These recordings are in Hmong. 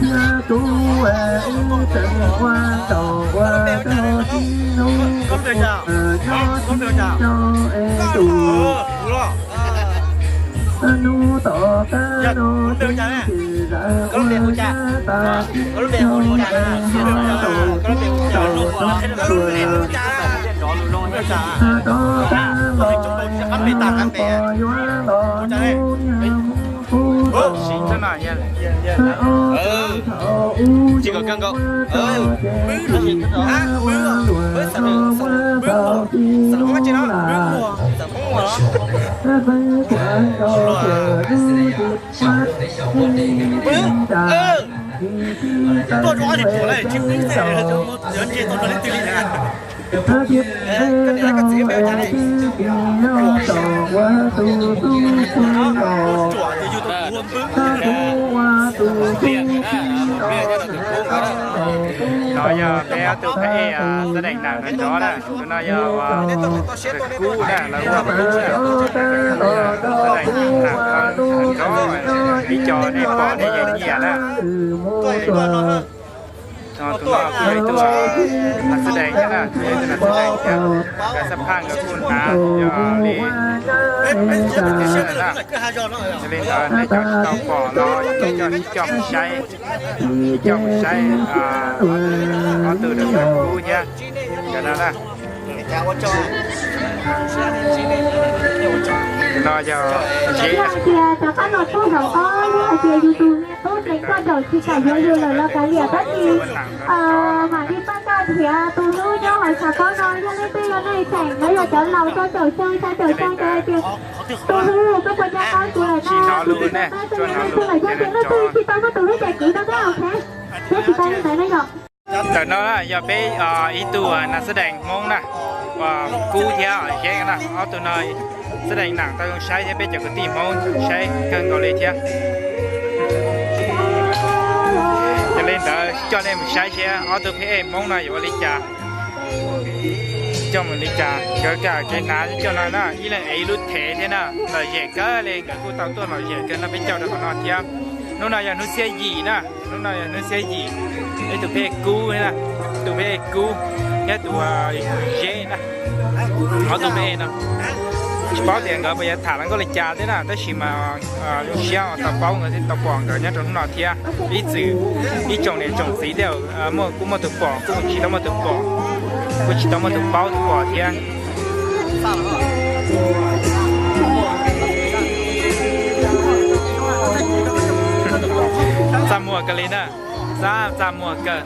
thiab tub ua ntaus ua dog tib hnub nyob tsis tau es tus hnub tom qab no peb tsis zawm ua nyab tas tib no es ho tau tau tub tuag los rov qab los pom yuav los hnub niag mus qub los thaum ub tsis kom kawg nkaus tau ces ua luam tau tib hnub lawm. Peb khuav nkaus kawm lub tsis muab ib tib tas ib tib tas tau thiab tib tsis yog tau ua tus tub tub los tau tub ua tus tub tub los tau tau tub. No yog peb ob tug phab ej Xab Dees Nam no nrov na, tus no yog Kub na, lawv ua Kub na, Xab Dees Nam nrov, ib co nej pom nej yeej nyiam na. Tus no kuj yog ib tug nas Xab Dees thiab na, kuj yog ib tug nas Xab Dees thiab, nkawd xab phaj nkawd kuj hnav yog li na. Yog li ntawd nej cov tsis tau pom los nej coj mus saib, coj mus saib ob tug Kub thiab nkawd no na. Tus no yog Zeb. Tias cov qab no tub zaum ob yog hais tias yus tus me tub plees koj zaum tsis kam yuav yus lawm los kav liam, tab sis mam li pab koj nrhiav tus hlub nyob hauv tshav pob no. Yog leej twg yog neeg tseem los yog cov laus tau caum xyoo xya caum xyoo ces hais tias tus hlub koj puas nco qab kuv lawm na, tus hlub lawm yog tias leej twg tsis tau muaj tus hlub ces kwv rau thiab, ok, thiab tsis tau li ntawd na yom. Ntawm no yog peb ib tug nas Xab Dees Hmoob na, Kub thiab Zeb na, ob tug no Xab Dees Nam tau zoo saib thiab peb cov kwv tij Hmoob saib kawg nkaus li thiab. Yog li ntawd coj nej mus saib seb ob tug phab ej Hmoob no yuav ua li cas, coj mus li cas. Nkawd kam kev hnav coj no na, ib leeg ev ib lub thev thiab na, lom zem kawg li, nkawd kuj tau tuaj lom zem kawg no peb coj rau qhov no thiab. Hnub no yog hnub xiab yim na, hnub no yog hnub xiab yim, ib tug phab ej Kub na, tus phab ej Kub thiab tus Zeb na, ob tug phab ej no. Tsis paub tias nkawd puas yuav tham hluas nkauj li cas thiab na, tab sis mas zoo siab tau paub nkawd thiab tau pom nkawd nyob rau hnub no thiab. Ib txwm ib tsoom niam tsoom txiv thiab, muaj kuj muaj tus pom, kuj tsis tau muaj tus pom, kuj tsis tau muaj tus paub tus pom thiab. Txaj muag kawg li na, txaj txaj muag kawg.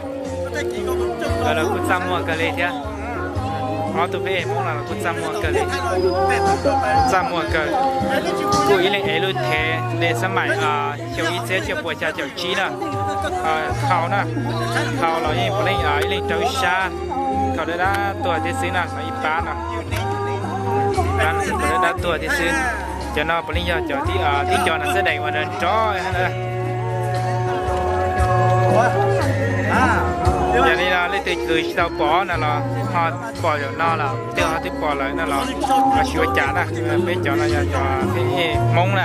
Nkawd los kuj txaj muag kawg li thiab. Ob tug phab ej Hmoob no los kuj txaj muag kawg li, txaj muag kawg. Kuj ib leeg ev lub thev li xab maim xyoo ib txhiab cuaj puas xya caum tsib na. Khau na, khau los yeej puav leej ib leeg rau ib sab, khau dab dab tuag thiab xwb na, khau ib pab no, ib pab no puav dab dab tuag thiab xwb. Cov no puav leej yog cov tib co nas Xab Dees uas nrov nrov na. Yog li no leej twg tsis tau pom na los ho pom zaum no los, leej twg ho twb pom lawm no los ho tsis ua cas na. Peb cov no yog cov phab ej Hmoob na,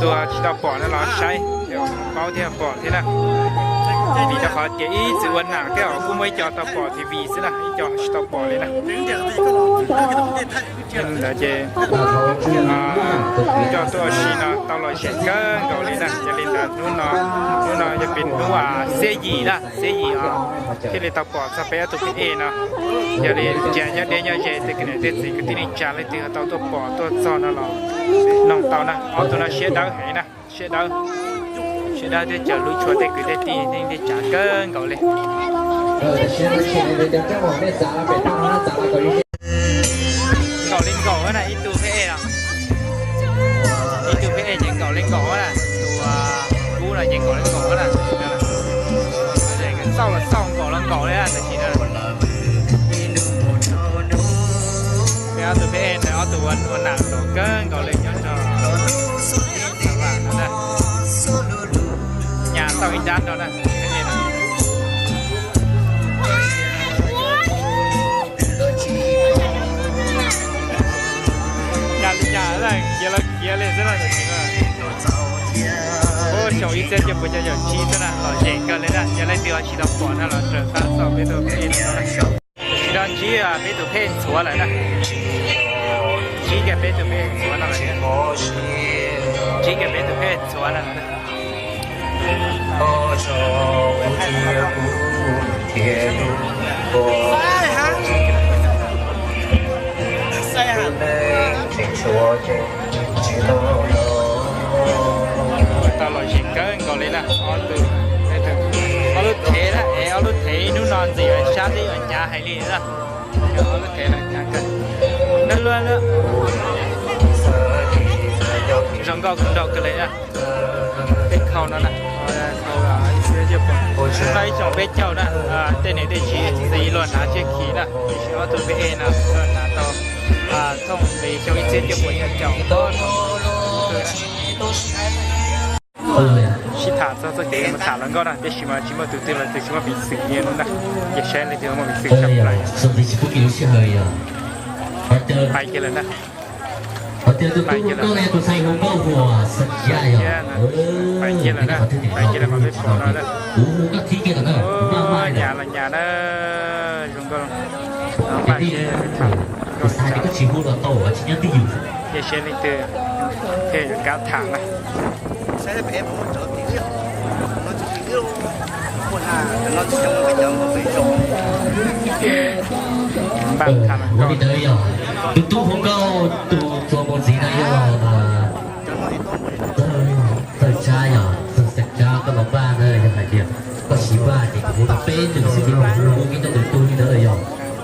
tus tsis tau pom no los saib paub thiab pom thiab na. Vim rau qhov tias ib txwm ua nam thiab os, kuj muaj ib co tau pom T V xwb na, ib co tsis tau pom li na. Ntawd ces coj tuaj ua si no tau lom zem kawg nkaus li na. Yog li ntawd hnub no, hnub no yog pib hnub xiab yim na, xiab yim os, thiaj li tau pom txog peb ob tug phab ej no. Yog li cia nyob deb nyob ze tej kwv tij neej tsa leej twg tau tuaj pom tuaj txog no los noog tau na. Ob tug no siab dawb heev na, siab dawb, siab dawb thiab cawm hlub tshua tej kwv tej tij neej tsa kawg nkaus li. Nkaum li nkaum na, ib tug phab ej, ib tug phab ej ces nkaum li nkaum na, tus Kub no ces nkaum li nkaum na. Xauj los xauj, nkaum los nkaum li na, tam sim no. Peb ob tug phab ej ntawd ob tug ua nam ntaus kawg nkaus li nyob rau Nyab Laj no na. Nyab xauj ib nrab nrog na. Ib txhiab cuaj puas cuaj caum tsib xwb na, lom zem kawg li na. Yog leej twg ho tsis tau pom no los raws qab txog peb tus phej no na. Tam sim no ntsib peb tus phej ntxhuav lawm na. Ntsib kiag peb tus phej ntxhuav no lawm. Ntsib kiag peb tus phej ntxhuav no lawm na. Tau lom zem kawg nkaus li na. Ob lub thev na, es ob lub thev hnub no ntxim sab teb yuav hnyav heev li na. Ob lub thev na, hnyav kawg. Nab luaj na. Zoo nkauj nraug kawg li na. Peb khau no na, khau ib txhiab cuaj puas, no ib xyoo peb caug na, tej niam tej txiv xws li luag hnav tsiaj khi na, tiam sis ob tug peb no luag hnav tau thooj li xyoo ib txhiab cuaj puas cuaj caum. Sib tham txog txoj kev mus tham hluas nkauj na, tiam sis mas tsis muaj tus twg los tsis muaj peev xwm li no na. Ces saib leej twg muaj peev xwm tshaj plaws. Pais kiag lawm na. Pais kiag lawm. Pais kiag lawm, pais kiag lawm qhov peb pom no na. Nyas los nyas na. Zoo nkauj. Npaj seb tham nkauj li cas. Ces saib leej twg thiaj yuav kab tham na. Npaj tham nkauj. Tus tub hluas nkauj tus txuas mus ntxiv no yog Txawj Tsab yog, Txawj Tsab, koj los npaj na, yog hais tias koj tsis npaj ces kuv hu tau peb nws xwb ces kuv hu ib tug tus tub li ntawd yog,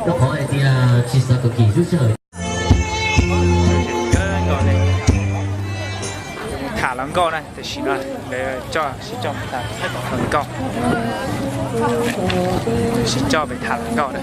rau qhov hais tias tsis xav kom kim lub sij hawm. Tham hluas nkauj na, tam sim no lawv coj, sib coj tham hluas nkauj, sib coj pem tham hluas nkauj na.